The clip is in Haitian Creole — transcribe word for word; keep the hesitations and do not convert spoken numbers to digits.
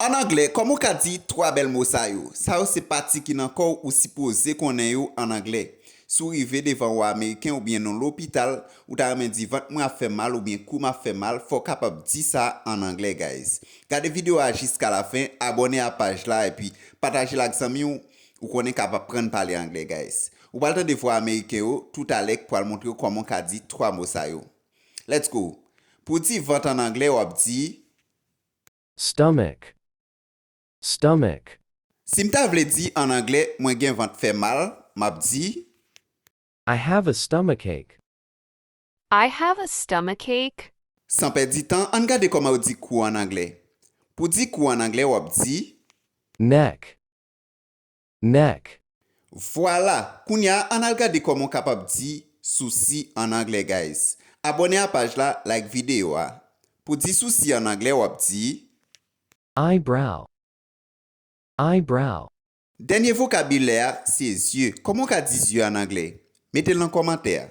An anglè, kòman w ka di twa bèl mo sa yo? Sa yo se pati ki nan kò w ou sipoze konnen yo an anglè. Si w rive devan yon Ameriken oubyen nan lopital, ou ta renmen di, "Vant mwen ap fè mal" oubyen "Kou m ap fè mal", fò w kapab di sa an anglè, guys. Gade videyo a jiska lafen, abòne a paj la, epi pataje l ak zanmi w ou konnen k ap aprann pale anglè, guys. Ou pral tande vwa Ameriken yo toutalè k pral montre w kòman w ka di twa mo sa yo. Let's go! Pou w di vant an anglè, w ap di, Stomach. Stomach. Si m ta vle di an anglè, "Mwen gen vant fè mal", m ap di, I have a stomachache. I have a stomachache. San pèdi tan, ann gade kòman yo di kou an anglè. Pou w di kou an anglè, w ap di, Neck. Neck. Vwala! Kounye a, ann al gade kòman w kapab di sousi an anglè, guys. Abòne a paj la, like videyo a. Pou w di sousi an anglè, w ap di, Eyebrow. Eyebrow. Dènye vokabilè a se zye. Kòman w ka di zye an anglè? Mete l nan kòmantè a.